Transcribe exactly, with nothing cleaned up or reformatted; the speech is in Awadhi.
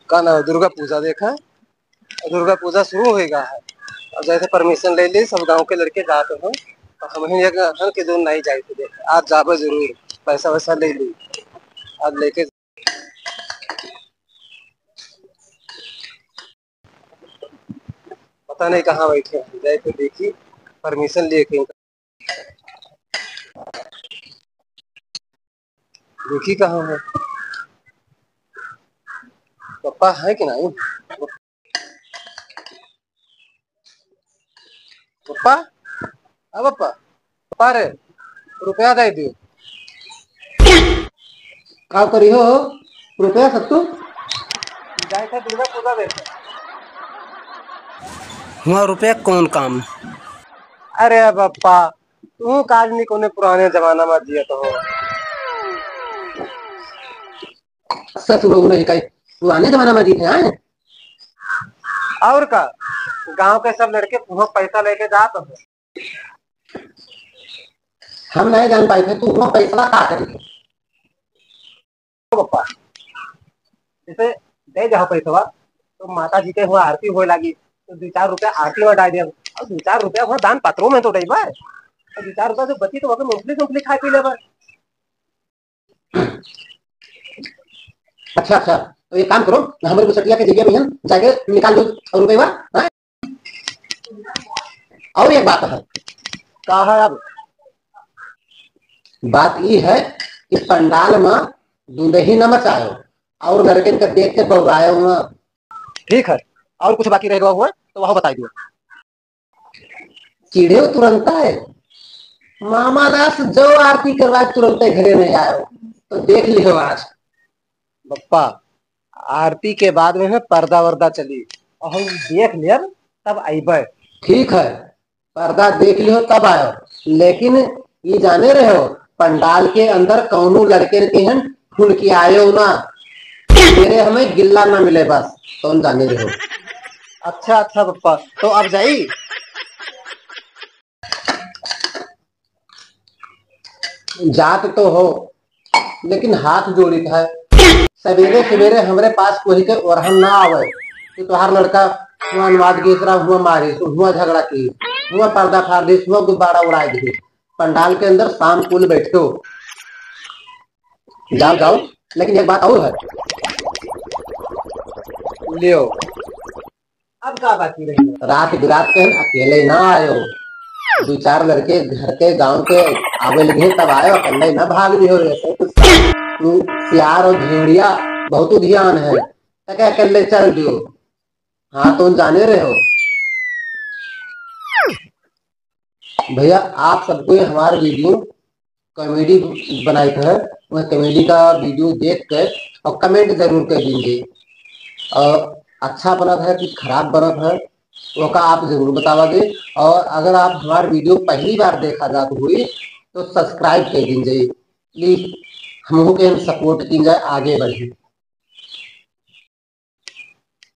का नाम है, दुर्गा पूजा देखा, दुर्गा पूजा शुरू होइगा है। अब जैसे permission ले ली, सब गाँव के लड़के जात हैं, तो हम ही एक हन के जो नहीं जाए थे, देख, आज जाबे जरूर, पैसा वैसा ले ली, आज लेके पता नहीं कहाँ बैठे हैं, जाए तो देखी, permission लिए कहीं। देखी कहाँ है पप्पा, है कि नहीं? पप्पा, अब पप्पा, पप्पा रे, रुपया दे दियो। का करी हो रुपया सत्तू? जाए थे दुर्गा पूजा देखे। हुआ रुपया कौन काम? अरे पप्पा, तू काज नहीं कोने पुराने जमाना में जियत हो। ससुर नहीं काई पुराने जमाना में जीते हैं। और का, गांव के सब लड़के वहाँ पैसा लेके जात हो। हम नहीं जान पाए थे, तू वहाँ पैसा का करी? पप्पा, जैसे दे जाओ पैसवा, तो माता जी के हुआ आरती होए लागी, तो दो चार रुपया आरती में डाल दिया, और दो चार रुपया हुआ दान पत्रों में तो देबा, और दो चार रुपया जो बची तो वहाँ मूंगफली, मूंगफली खाए पी लेबा। अच्छा, अच्छा, तो एक काम करो, हमरे दुसटिया के जरिया में जाके निकाल लो और रुपया, हाँ? और एक बात है। का है अब? बात ई है कि पंडाल में दुंदही न मचायो और लड़कन के देख के बौरायो न। ठीक है, और कुछ बाकी रह गवा हुआ तो वह बताई दियो। चिढ़े तुरंत आए। मामा दास जो आरती करवाए तुरंत घरे में आयो, तो देख लियो आज। बप्पा, आरती के बाद में है पर्दा वर्दा चली और हम देख लेब तब अइबे। ठीक है, पर्दा देख लियो तब आयो, लेकिन ये जाने रहो पंडाल के अंदर कौनो लड़के के हन फुलकियायो ना, तेरे हमें गिल्ला ना मिले बस, तुम जाने रहो। अच्छा अच्छा बप्पा, तो अब जाई? जात तो हो, लेकिन हाथ जोड़ित है, सवेरे सवेरे हमरे पास कोई के ओरहन ना आवे कि तोहार लड़का हुआ अनुवाद गीत रहा, हुआ मारिस, हुआ झगड़ा की, हुआ पर्दा फाड़ दिस, हुआ गुब्बारा उड़ाए दिस। पंडाल के अंदर शाम कुल बैठो, जाओ जाओ। लेकिन एक बात और है, लियो, अब का बाकी रही? रात बिरात के अकेले ना आयो, दो चार लड़के घर के गांव के आवे लगे तब आयो, अकेले ना भाग रही हो। ऐसे तो तू सियार और भेड़िया बहुत ध्यान है, तके अकेले चल दियो। हाँ, तुम जाने रहे हो भैया, आप सबको ये हमारे वीडियो कॉमेडी बनाइत है, वह कॉमेडी का वीडियो देख के और कमेंट जरूर कर दीजिए। और अच्छा बनत है कि खराब बनत है, वो का आप जरूर बतावागे। और अगर आप हमारे वीडियो पहली बार देखा जात हुई तो सब्सक्राइब कर दीजिए, प्लीज, हमहू के सपोर्ट की जाए, आगे बढ़ी।